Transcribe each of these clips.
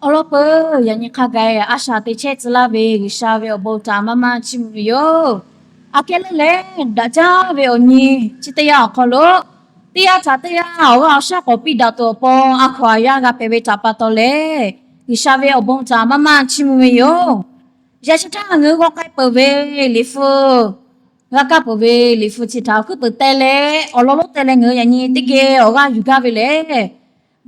Awˬ lawn peuˬ, yaꞈ nyi hk'a gaˬ a shaꞈ teꞈ chehˇ tcuh laˇ ve G'uiˬsha ve awˬ bon htaꞈ maˇ maˇ chiˇ mvuh ve yoˬ. Aꞈ kehˉ leuˉ leh, daꞈ jaˇ ve awˬ nyi chi teˇ yanˇ awˬ hk'aw lo, teˇ g'aˇ htaꞈ teˇ g'aˇ awˬ g'aˇ awˬ shaˉ k'awꞈ piˇ daꞈ tuˬ awˬ pon a hkaw aˬ yaˇ g'a hpehꞈ ve htaꞈ pa taw leh, G'uiˬsha ve awˬ bon htaꞈ maˇ maˇ chiˇ mvuh ve yoˬ. Yaꞈ chi htaˇ ngaˬ hui g'aw k'ai peuˬ ve Liꞈ hpu, g'a kaˇ peuˬ ve Liꞈ hpu chi htaꞈ awˬ hkuiˉ peuˬ teh leh, awˬ lawn lonˉ teh leh ngaˬ hui yaꞈ nyi teˇ geh awˬ g'aˇ yuˬ gaˇ ve lehˬ,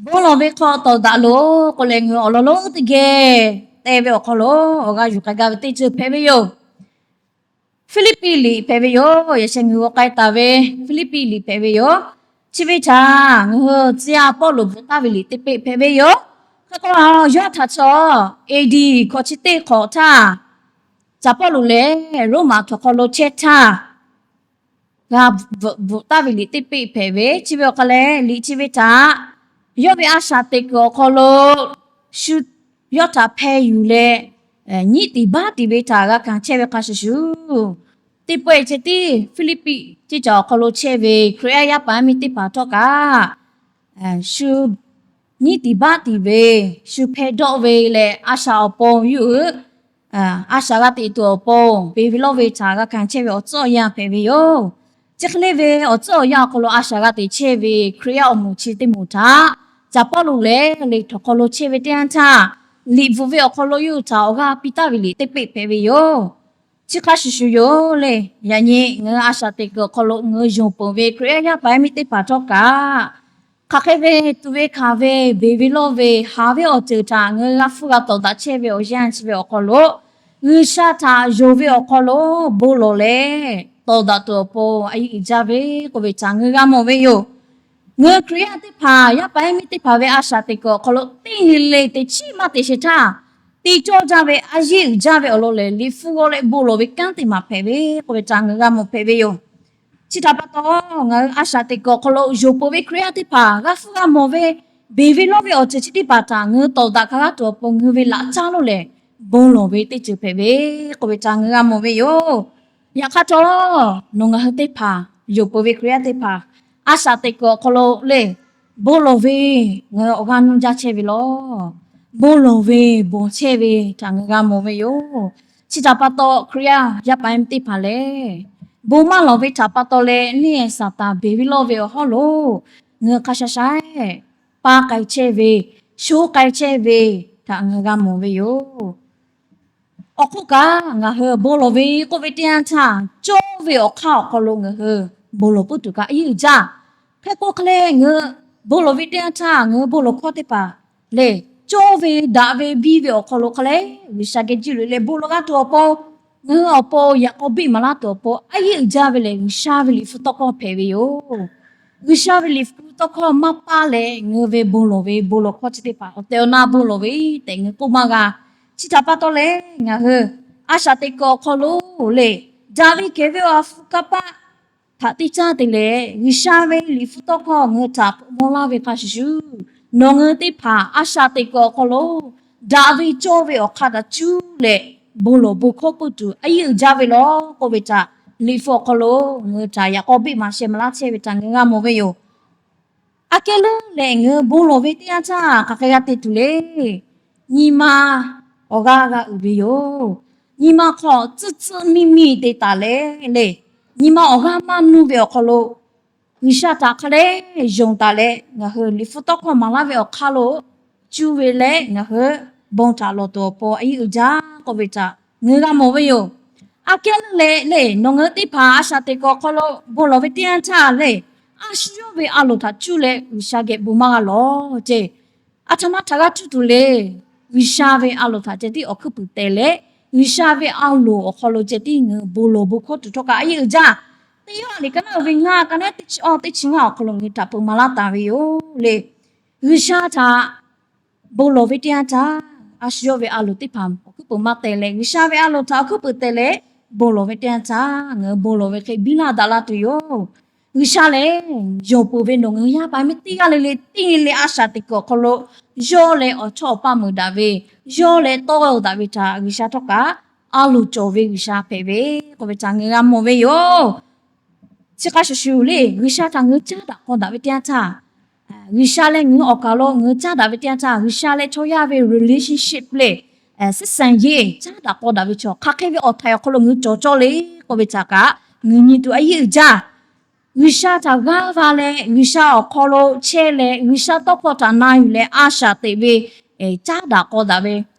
bon lawˬ ve hk'aw tawˍ daꞈ loˬ k'oˆ leh, ngaˬ hui awˬ lawn lonˉ teˇ geh teh ve awˬ hk'aw lo awˬ g'aˇ yuˬ k'ai gaˇ ve teˇ ceuˬ hpehꞈ ve yoˬ. Hpiˇliˇpiˆ liꞈ hpehꞈ ve yoˬ. Yaꞈ sheh ngaˬ hui g'aw k'ai taˍ ve Hpiˇliˇpiˆ liꞈ hpehꞈ ve yoˬ. Chi ve htaꞈ ngaˬ hui tcuh yaˇ Pawˇluꞈ bvuhꞈ taˍ ve liꞈ teˇ peˆ hpehꞈ ve yoˬ. Hk'e k'o, yawˇ htaꞈ chaw A D hkawꞈ chi teˇ hk'awꞈ htaˇ, Caˍ Pawˇluꞈ lehˬ Roˉmaꞈ htawnˍ hk'aw lo chehˇ htaˇ, g'a bvuhꞈ taˍ ve liꞈ teˇ peˆ hpehꞈ ve. Chi ve awˬ hk'aw leh, liꞈ chi ve htaꞈ yawˇ ve a shaꞈ teꞈ kuiˬ awˬ hk'aw lo shu yawˇ htaꞈ hpeh yuˬ leh, nyiˉ tiˍ baˆ tiˍ ve htaꞈ g'a hkanˍ chehˇ ve hk'a shuˍ shuˍ, teˇ pawehˇ ceh tiˉ Hpiˇliˇpiˆ ceˇ caˬ awˬ hk'aw lo chehˇ ve Hkriꞈ yaˇ yaˇ paˍ yaˇ miˇ teˇ hpaˍ htawˇ kaꞈ shu nyiˉ tiˍ baˆ tiˍ ve, shu hpeh dawˆ ve leh, a shaꞈ awˬ pon yuˬ, a shaꞈ g'a teꞈ tuˬ awˬ pon beˬ ve lawˇ ve htaꞈ g'a hkanˍ chehˇ ve awˬ tcuhˉ awˬ yanˇ hpehꞈ ve yoˬ. Chi hk'e le ve awˬ tcuhˉ awˬ yanˇ awˬ hk'aw lo a shaꞈ g'a teꞈ chehˇ ve Hkriꞈ yaˇ awˬ moˍ chi teˇ moˍ htaꞈ Caˍ Pawˇluꞈ lehˬ, liꞈ htawnˍ hk'aw lo chehˇ ve teˇ yanˇ htaˇ, liꞈ bvuhꞈ ve awˬ hk'aw lo yawˇ hui htaꞈ awˬ g'aˇ piˇ taˍ ve liꞈ teˇ peˆ hpehꞈ ve yoˬ. Chi hk'a shuˍ shuˍ yoˬ le, yaꞈ nyi ngaˬ hui a shaꞈ teꞈ kuiˬ awˬ hk'aw lo ngaˬ hui yonˍ peuˬ ve Hkriꞈ yaˇ yaˇ paˍ yaˇ miˇ teˇ hpaˍ htawˇ kaꞈ, hk'aˬ hk'e ve tuꞈ ve hkanˍ ve, beˬ ve lawˇ ve, haˍ ve awˬ ceuˬ htaꞈ ngaˬ hui g'a hpfuhˇ g'a tawˍ daꞈ chehˇ ve awˬ yanˇ chi ve awˬ hk'aw lo, G'uiˬsha htaꞈ yonˍ ve awˬ hk'aw lo bon lawˬ leh, tawˍ daꞈ tuˬ awˬ pon a yeˇ uiˍ jaˇ ve k'oˆ ve htaꞈ ngaˬ hui g'a mawˬ ve yoˬ. Ngaˬ hui Hkriꞈ yaˇ teˇ hpaˍ yaˇ paˍ yaˇ miˇ teˇ hpaˍ ve a shaꞈ teꞈ kuiˬ awˬ hk'aw lo teˇ nyi le teꞈ chiˉ maˇ te shehˍ htaˇ, te cawˇ jaˇ ve a yeˇ uiˍ jaˇ ve awˬ lawn lehˬ, liꞈ hpu g'aw leh bon lawˬ ve kanˉ teˇ maˬ hpehꞈ ve k'oˆ ve htaꞈ ngaˬ hui g'a mawˬ hpehꞈ ve yoˬ. Chi htaꞈ pa taw, ngaˬ hui a shaꞈ teꞈ kuiˬ awˬ hk'aw lo yonˍ peuˬ ve Hkriꞈ yaˇ teˇ hpaˍ g'a hpfuhˇ g'a mawˬ ve, beˬ ve lawˇ ve awˬ ceuˬ chi teˇ hpaˍ htaꞈ ngaˬ hui tawˍ daꞈ hk'a g'aˇ tuˬ awˬ pon ngaˬ hui ve laꞈ caˉ lo lehˬ, bon lawˬ ve teˇ ceuˬ hpehꞈ ve k'oˆ ve htaꞈ ngaˬ hui g'a mawˬ ve yoˬ. Yaꞈ hk'aˇ htawˇ, nawˬ ngaˬ hui teˇ hpaˍ, yonˍ peuˬ ve Hkriꞈ yaˇ teˇ hpaˍ, a shaꞈ teꞈ kuiˬ awˬ hk'aw lo le, bon lawˬ ve ngaˬ hui awˬ g'aˇ nuˇ jaˇ chehˇ ve lawˬ. Bon lawˬ ve, bon chehˇ ve htaꞈ ngaˬ hui g'a mawˬ ve yoˬ. Chi htaꞈ pa taw, Hkriꞈ yaˇ yaˇ paˍ yaˇ miˇ teˇ hpaˍ lehˬ, bon maˇ lawˬ ve htaꞈ pa taw leh neˇ Saˍtanˍ beˬ ve lawˇ ve awˬ hawˉ lo ngaˬ hui hk'a sha sha paˇ k'ai chehˇ ve, sho k'ai chehˇ ve htaꞈ ngaˬ hui g'a mawˬ ve yoˬ. Awˬ hk'oˆ kaꞈ, ngaˬ hui bon lawˬ ve k'oˆ ve teˇ yanˇ htaˇ, cawˇ ve awˬ hk'aˇ awˬ hk'aw lo ngaˬ hui bon lawˬ puiˉ tuˬ kaꞈ a yeˇ uiˍ jaˇ. Hk'e k'o hk'e leh, ngaˬ hui bon lawˬ ve teˇ yanˇ htaˇ ngaˬ hui bon lawˬ hkawˇ teˇ hpaˍ lehˬ, cawˇ ve daꞈ ve biˇ ve awˬ hk'aw lo hk'a leh, G'uiˬsha geh juˇ loꞈ leh bon lawˬ g'a tuˬ awˬ pon, ngaˬ hui awˬ pon yaꞈ k'aw biˆ maˍ laˇ tuˬ awˬ pon a yeˇ uiˍ jaˇ ve lehˬ, G'uiˬsha ve liꞈ hpu tawˇ hkawˇ hpehꞈ ve yoˬ. G'uiˬsha ve liꞈ hpu tawˇ hkawˇ maˇ paˇ leh, ngaˬ hui ve bon lawˬ ve bon lawˬ hkawˇ chi teˇ hpaˍ awˬ tehˬ awˬ na bon lawˬ ve tehꞈ ngaˬ hui k'oˆ maˇ g'a. Chi htaꞈ pa taw leh, ngaˬ hui a shaꞈ teꞈ kuiˬ awˬ hk'aw lo lehˬ, daꞈ ve kehˬ ve awˬ ha hpu kanˇ paˆ htaꞈ teˇ caˇ te leh, G'uiˬsha ve liꞈ hpu tawˇ hkawˇ ngaˬ hui htaꞈ hpeuꞈ maw laˇ ve hk'a shuˍ shuˍ, nawˬ ngaˬ hui teˇ hpaˍ a shaꞈ teꞈ kuiˬ awˬ hk'aw lo daꞈ ve cawˇ ve awˬ hk'aˇ htaꞈ cuˇ leh, bon lawˬ bon hkawˇ peuˇ tuˬ a yeˇ uiˍ jaˇ ve lawˬ k'oˆ ve htaꞈ liꞈ hpu awˬ hk'aw lo ngaˬ hui htaꞈ yaꞈ k'aw biˆ maˍ sheh maˍ laˇ chehˇ ve htaꞈ ngaˬ hui g'a mawˬ ve yoˬ. Aꞈ kehˉ leuˉ leh, ngaˬ hui bon lawˬ ve teˇ yanˇ htaˇ hk'aˬ hk'e g'a te tuˬ le. Nyi ma awˬ g'aˇ g'a uiˍ ve yoˬ. Nyi ma hk'aw tcuhˇ tcuhˇ miˇ miˇ te taˍ leh le, nyi ma awˬ g'aˇ maˇ nuˇ ve awˬ hk'aw lo G'uiˬsha htaꞈ hk'a leh yonˍ taˍ leh, ngaˬ hui liꞈ hpu tawˇ hkawˇ maˍ laˇ ve awˬ hk'aˇ lo cuˇ ve leh, ngaˬ hui bon htaꞈ lawˬ tuˬ awˬ pon a yeˇ uiˍ jaˇ k'oˆ ve htaꞈ ngaˬ hui g'a mawˬ ve yoˬ. Aꞈ kehˉ leuˉ leh le, nawˬ ngaˬ hui teˇ hpaˍ a shaꞈ teꞈ kuiˬ awˬ hk'aw lo bon lawˬ ve teˇ yanˇ htaˇ le, a shu yawˇ ve a loˍ htaꞈ cuˇ leh G'uiˬsha geh bon maˇ g'a lawˬ ceˇ. Aˬ htoꞈ ma htaꞈ g'a cuˇ tuˬ le. G'uiˬsha ve a loˍ htaꞈ ceh tiˉ awˬ hkuiˉ puiˍ teh leh, G'uiˬsha ve a loˍ awˬ hk'aw lo ceh tiˉ ngaˬ hui bon lawˬ bon hkawˇ tuˬ htawˇ kaꞈ a yeˇ uiˍ jaˇ. Teˇ Yoˇhanˬ liꞈ ka naˉ uiˍ ve ngaˇ, ka naˉ teˇ chi awˇ teˇ chi ngaˇ awˬ hk'aw lo ngaˬ hui htaꞈ hpeuꞈ maˍ laˇ taˍ ve yoˬ le. G'uiˬsha htaꞈ bon lawˬ ve teˇ yanˇ htaˇ, a shu yawˇ ve a loˍ teˇ hpaˍ awˬ hkuiˉ puiˍ maˇ teh leh, G'uiˬsha ve a loˍ htaꞈ awˬ hkuiˉ puiˍ teh leh bon lawˬ ve teˇ yanˇ htaˇ, ngaˬ hui bon lawˬ ve hk'e biˇ laˇ daꞈ la tuˬ yoˬ. G'uiˬsha lehˬ, yonˍ peuˬ ve nawˬ ngaˬ hui yaˇ paˍ miˇ teˇ g'aˇ le le teˇ nyi le a shaꞈ teꞈ kuiˬ awˬ hk'aw lo yawˇ leh awˬ chawˇ awˬ paˇ meuꞈ daꞈ ve, yawˇ leh tawˇ g'aˇ daꞈ ve htaꞈ G'uiˬsha htawˇ kaꞈ a loˍ cawˬ ve G'uiˬsha hpehꞈ ve k'oˆ ve htaꞈ ngaˬ hui g'a mawˬ ve yoˬ. Chi hk'a shuˍ shuˍ le, G'uiˬsha htaꞈ ngaˬ hui caˉ daꞈ k'aw daꞈ ve teˇ yanˇ htaˇ, G'uiˬsha leh ngaˬ hui awˬ kaˍ lo ngaˬ hui caˉ daꞈ ve teˇ yanˇ htaˇ, G'uiˬsha leh chaw yaˇ ve relationship leh ဆက်ဆံရေး caˉ daꞈ k'aw daꞈ ve chaw hk'aˬ hk'e ve awˬ htaiˍ awˬ hk'aw lo ngaˬ hui cawˬ cawˇ le k'oˆ ve htaꞈ kaꞈ, ngaˬ hui nyi tuˬ a yeˇ uiˍ jaˇ. G'uiˬsha htaꞈ g'aˇ va leh, G'uiˬsha awˬ hk'aw lo chehˇ leh, G'uiˬsha tawˇ hkawˇ htaꞈ na yuˬ leh a shaꞈ teꞈ ve caˉ daꞈ k'aw daꞈ ve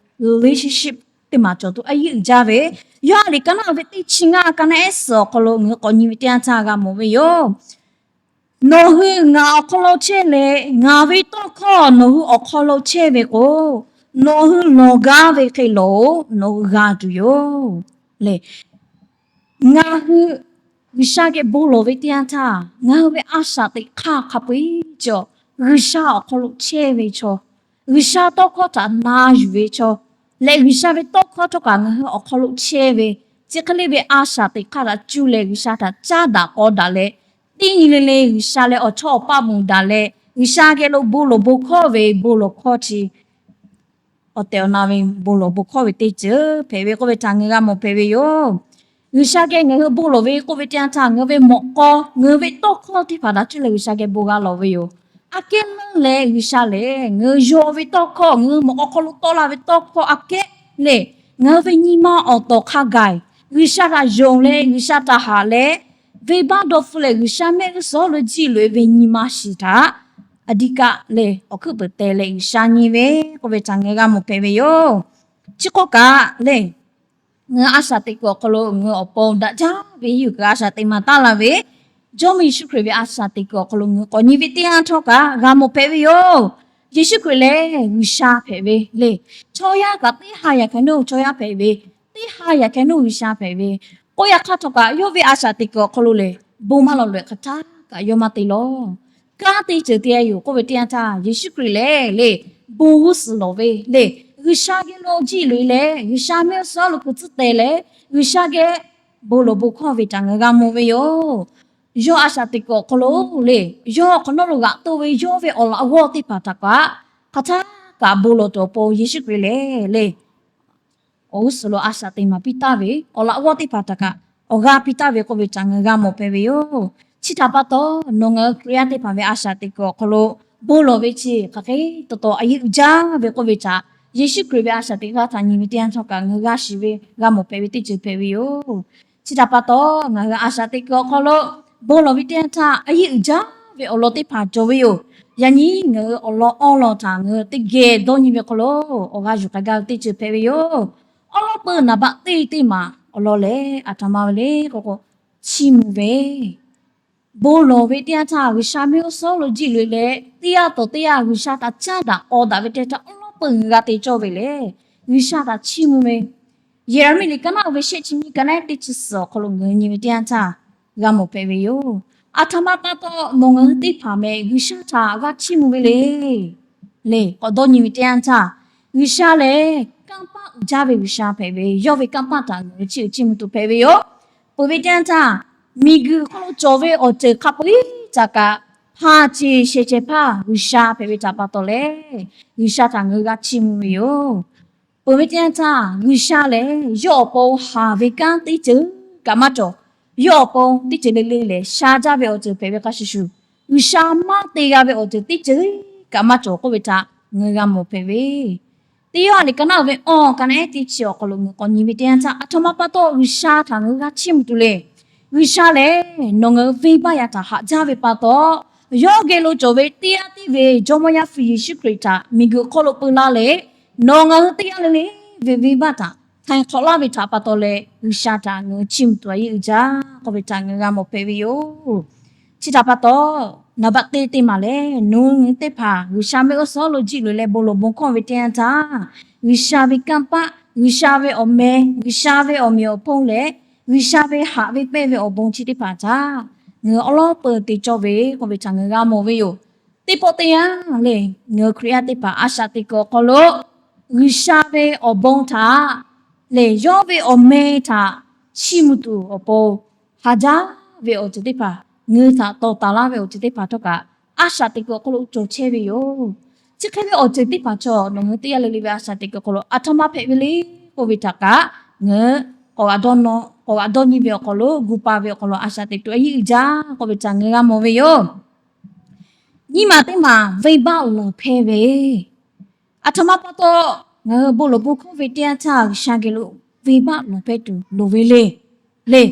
relationship teˇ maˬ cawˬ tuˬ a yeˇ uiˍ jaˇ ve, Yoˇhanˬ liꞈ ka naˆ ve teˇ chi ngaˇ, ka naˆ ehˉ suhˍ awˬ hk'aw lo ngaˬ hui k'awꞈ nyi ve teˇ yanˇ htaˇ g'a mawˬ ve yoˬ. Nawˬ hui ngaˬ awˬ hk'aw lo chehˇ leh, ngaˬ ve tawˇ hkawˇ nawˬ hui awˬ hk'aw lo chehˇ ve k'o, nawˬ hui lawˬ gaˇ ve hk'e lawˬ-oˬ, nawˬ hui g'a tuˬ yoˬ le. Ngaˬ hui G'uiˬsha geh bon lawˬ ve teˇ yanˇ htaˇ, ngaˬ hui ve a shaꞈ teꞈ hk'aˇ hk'a peu-eˬ cawˬ, G'uiˬsha awˬ hk'aw lo chehˇ ve chaw, G'uiˬsha tawˇ hkawˇ htaꞈ na yuˬ ve chaw leh, G'uiˬsha ve tawˇ hkawˇ htawˇ kaꞈ ngaˬ hui awˬ hk'aw lo chehˇ ve, chi hk'e le ve a shaꞈ teꞈ hk'aˇ htaꞈ cuˇ leh G'uiˬsha htaꞈ caˉ daꞈ k'aw daꞈ leh, teˇ nyi le le G'uiˬsha leh awˬ chawˇ awˬ paˇ mawˬ daꞈ leh, G'uiˬsha geh lo bon lawˬ bon hkawˇ ve bon lawˬ hkawˇ chi awˬ tehˬ awˬ na ve bon lawˬ bon hkawˇ ve teˇ ceuˬ hpehꞈ ve k'oˆ ve htaꞈ ngaˬ hui g'a mawˬ hpehꞈ ve yoˬ. G'uiˬsha geh ngaˬ hui bon lawˬ ve k'oˆ ve teˇ yanˇ htaˇ, ngaˬ hui ve mawꞈ k'aw, ngaˬ hui ve tawˇ hkawˇ teˇ hpaˍ htaꞈ cuˇ leh G'uiˬsha geh bon g'a lawˬ ve yoˬ. Aꞈ kehˉ leuˉ leh G'uiˬsha lehˬ, ngaˬ hui yaw ve tawˇ hkawˇ, ngaˬ hui mawꞈ k'aw hk'aw lo tawˆ la ve tawˇ hkawˇ aꞈ kehˉ lehˬ, ngaˬ hui ve nyi ma awˬ tawˍ hk'a gaˬ-e, G'uiˬsha htaꞈ yonˍ leh G'uiˬsha htaꞈ haꞈ leh, venˇbaˆ dawˇ hpfuhˇ leh G'uiˬsha mehˆ g'uˇ suhˍ lo jiˆ loꞈ-e ve nyi ma shiˍ htaꞈ a diˇ kaˆ leh awˬ hkuiˉ peuˍ teh leh G'uiˬsha nyi ve k'oˆ ve htaꞈ ngaˬ hui g'a mawˬ hpehꞈ ve yoˬ. Chi k'oˆ kaꞈ lehˬ, ngaˬ hui a shaꞈ teꞈ kuiˬ awˬ hk'aw lo ngaˬ hui awˬ pon daꞈ jaˇ ve yawˇ hui kaꞈ a shaꞈ teꞈ maˍ taˉ la ve, Jawˇmawˇ Yeˍsuˆ Hkriꞈ ve a shaꞈ teꞈ kuiˬ awˬ hk'aw lo ngaˬ hui k'awꞈ nyi ve teˇ yanˇ htawˇ kaꞈ g'a mawˬ hpehꞈ ve yoˬ. Yeˍsuˆ Hkriꞈ lehˬ G'uiˬsha hpehꞈ ve le. Chaw yaˇ kaꞈ teˇ ha yaꞈ hk'aˬ nawˉ chaw yaˇ hpehꞈ ve, teˇ ha yaꞈ hk'aˬ nawˉ G'uiˬsha hpehꞈ ve k'oˆ, yaꞈ hk'aˇ htawˇ kaꞈ yawˇ ve a shaꞈ teꞈ kuiˬ awˬ hk'aw lo lehˬ, bon maˇ lawˬ leh hk'aˬ htaˇ kaꞈ yawˇ maˇ te lawˬ. Kanˉ teˇ ceuˬ te-a yoˬ k'oˆ ve teˇ yanˇ htaˇ, Yeˍsuˆ Hkriꞈ lehˬ le, bon g'uˇ suhˍ lawˬ ve le, G'uiˬsha geh lo jiˆ loꞈ-e leh, G'uiˬsha mehˆ g'uˇ suhˍ lo hkui tcuhˉ teh leh, G'uiˬsha geh bon lawˬ bon hkawˇ ve htaꞈ ngaˬ hui g'a mawˬ ve yoˬ. Yawˇ a shaꞈ teꞈ kuiˬ awˬ hk'aw lo le, yawˇ hk'aˬ nawˉ lo g'aꞈ toˆ ve yawˇ ve awˬ laꞈ g'awˇ teˇ hpaˍ htaꞈ kaꞈ, hk'aˬ htaˇ kaꞈ bon lawˬ tuˬ awˬ pon Yeˍsuˆ Hkriꞈ lehˬ le, awˬ g'uˇ suhˍ lo a shaꞈ teꞈ maˍ piˇ taˍ ve, awˬ laꞈ g'awˇ teˇ hpaˍ htaꞈ kaꞈ awˬ g'aˇ piˇ taˍ ve k'oˆ ve htaꞈ ngaˬ hui g'a mawˬ hpehꞈ ve yoˬ. Chi htaꞈ pa taw, nawˬ ngaˬ hui Hkriꞈ yaˇ teˇ hpaˍ ve a shaꞈ teꞈ kuiˬ awˬ hk'aw lo bon lawˬ ve chi hk'aˬ hk'e taw taw a yeˇ uiˍ jaˇ ve k'oˆ ve htaꞈ Yeˍsuˆ Hkriꞈ ve a shaꞈ teꞈ g'aˇ htaꞈ nyi ve teˇ yanˇ htawˇ kaꞈ ngaˬ hui g'a shiˍ ve g'a mawˬ hpehꞈ ve teˇ ceuˬ hpehꞈ ve yoˬ. Chi htaꞈ pa taw, ngaˬ hui a shaꞈ teꞈ kuiˬ awˬ hk'aw lo bon lawˬ ve teˇ yanˇ htaˇ a yeˇ uiˍ jaˇ ve awˬ lawn teˇ hpaˍ cawˬ ve yoˬ. Yaꞈ nyi ngaˬ hui awˬ lawn awˬ lawn htaꞈ ngaˬ hui teˇ geh dawˇ nyi ve hk'aw lo awˬ g'aˇ yuˬ k'ai gaˇ ve teˇ ceuˬ hpehꞈ ve yoˬ. Awˉ lawˉ peuˬ naˍ baˆ teˇ teˇ maˬ awˬ lawn lehˬ a htoꞈ ma ve le k'o k'o, chiˇ mvuh ve bon lawˬ ve teˇ yanˇ htaˇ G'uiˬsha mehˆ g'uˇ suhˍ lo jiˆ loꞈ-e leh, teˇ yanˇ tawˍ teˇ yanˇ G'uiˬsha htaꞈ caˉ daꞈ k'aw daꞈ ve teˇ yanˇ htaˇ awˉ lawˉ peuˬ ngaˬ hui g'a te cawˇ ve lehˬ, G'uiˬsha htaꞈ chiˇ mvuh ve Yeˍraˍmiˆ liꞈ ka naˆ ve shehˆ chi nyiˇ, ka naˆ ehˉ teˇ chi suhˍ awˬ hk'aw lo ngaˬ hui nyi ve teˇ yanˇ htaˇ g'a mawˬ hpehꞈ ve yoˬ. A htoꞈ ma pa taw nawˬ ngaˬ hui teˇ hpaˍ meh G'uiˬsha htaꞈ g'a chiˇ mvuh ve le le k'awꞈ dawˇ nyi ve teˇ yanˇ htaˇ, G'uiˬsha lehˬ kanˇ paˆ uiˍ jaˇ ve G'uiˬsha hpehꞈ ve, yawˇ ve kanˇ paˆ htaꞈ ngaˬ hui chiˇ uiˍ chiˇ mvuh tuˬ hpehꞈ ve yoˬ. Peuˬ ve teˇ yanˇ htaˇ, miˬguiˬ hk'oˆ lo cawˬ ve awˬ ceuˬ hk'a peu-eˬ htaꞈ kaꞈ hpa ce sheh ceh hpaˇ G'uiˬsha hpehꞈ ve htaꞈ pa taw leh, G'uiˬsha htaꞈ ngaˬ hui g'a chiˇ mvuh ve yoˬ. Peuˬ ve teˇ yanˇ htaˇ, G'uiˬsha lehˬ yawˇ awˬ pon haˍ ve kanˉ teˇ ceuˬ kaꞈ maˇ cawˬ. Yawˇ awˬ pon teˇ ceuˬ le le lehˬ sha jaˇ ve awˬ ceuˬ hpehꞈ ve hk'a shuˍ shuˍ, G'uiˬsha maˇ te g'a ve awˬ ceuˬ teˇ ceuˬ kaꞈ maˇ cawˬ k'oˆ ve htaꞈ ngaˬ hui g'a mawˬ hpehꞈ ve, teˇ Yoˇhanˬ liꞈ ka naˆ ve awˬ ka naˆ ehˉ teˇ chi awˬ hk'aw lo ngaˬ hui k'awꞈ nyi ve teˇ yanˇ htaˇ, a htoꞈ ma pa taw G'uiˬsha htaꞈ ngaˬ hui g'a chiˇ mvuh tuˬ le. G'uiˬsha lehˬ nawˬ ngaˬ hui venˇbaˆ yaˇ htaꞈ haꞈ jaˇ ve pa taw, yawˇ geh lo cawˬ ve teˇ yanˇ teˇ ve Jawˇmawˇ Yaˇ hpu Yeˍsuˆ Hkriꞈ htaꞈ miˬguiˬ hk'oˆ lo peu laˇ leh, nawˬ ngaˬ hui teˇ g'aˇ le le ve venˇbaˆ htaꞈ htaiˍ hk'awꞈ laˇ ve htaꞈ pa taw leh, G'uiˬsha htaꞈ ngaˬ hui chiˇ mvuh tuˬ a yeˇ uiˍ jaˇ k'oˆ ve htaꞈ ngaˬ hui g'a mawˬ hpehꞈ ve yoˬ. Chi htaꞈ pa taw, naˍ baˆ teˇ teˇ maˬ lehˬ, nawˬ ngaˬ hui teˇ hpaˍ G'uiˬsha mehˆ g'uˇ suhˍ lo jiˆ loꞈ leh bon lawˬ bon hkawˇ ve teˇ yanˇ htaˇ, G'uiˬsha ve kanˇ paˆ, G'uiˬsha ve awˬ meh, G'uiˬsha ve awˬ meꞈ awˬ hponˇ leh G'uiˬsha ve haꞈ ve pehnˇ ve awˬ bon chi teˇ hpaˍ htaꞈ ngaˬ hui awˉ lawˉ peuˬ te cawˇ ve k'oˆ ve htaꞈ ngaˬ hui g'a mawˬ ve yoˬ. Teˇ pawˆ teˇ yanˇ lehˬ, ngaˬ hui Hkriꞈ yaˇ teˇ hpaˍ a shaꞈ teꞈ kuiˬ awˬ hk'aw lo G'uiˬsha ve awˬ bon htaꞈ lehˬ, yawˇ ve awˬ meh htaꞈ chiˇ mvuh tuˬ awˬ pon haˍ jaˇ ve awˬ ceuˬ teˇ hpaˍ, ngaˬ hui htaꞈ tawˍ taˍ laˇ ve awˬ ceuˬ teˇ hpaˍ htawˇ kaꞈ, a shaꞈ teꞈ kuiˬ awˬ hk'aw lo cawˬ chehˇ ve yoˬ. Chi hk'e ve awˬ ceuˬ teˇ hpaˍ chaw nawˬ ngaˬ hui teˇ g'aˇ le le ve a shaꞈ teꞈ kuiˬ awˬ hk'aw lo a htoꞈ ma hpehꞈ ve le k'oˆ ve htaꞈ kaꞈ, ngaˬ hui k'awꞈ g'aꞈ dawˇ nyi ve awˬ hk'aw lo, gu pa ve awˬ hk'aw lo a shaꞈ teꞈ tuˬ a yeˇ uiˍ jaˇ k'oˆ ve htaꞈ ngaˬ hui g'a mawˬ ve yoˬ. nyiˇ maˬ teˇ maˬ venˇbaˆ lawˬ hpehˇ ve, aˬ htoꞈ ma pa taw ngaˬ hui bon lawˬ bon hkawˇ ve teˇ yanˇ htaˇ G'uiˬsha geh lo venˇbaˆ lawˬ hpehˇ tuˬ loˍ ve le. Le,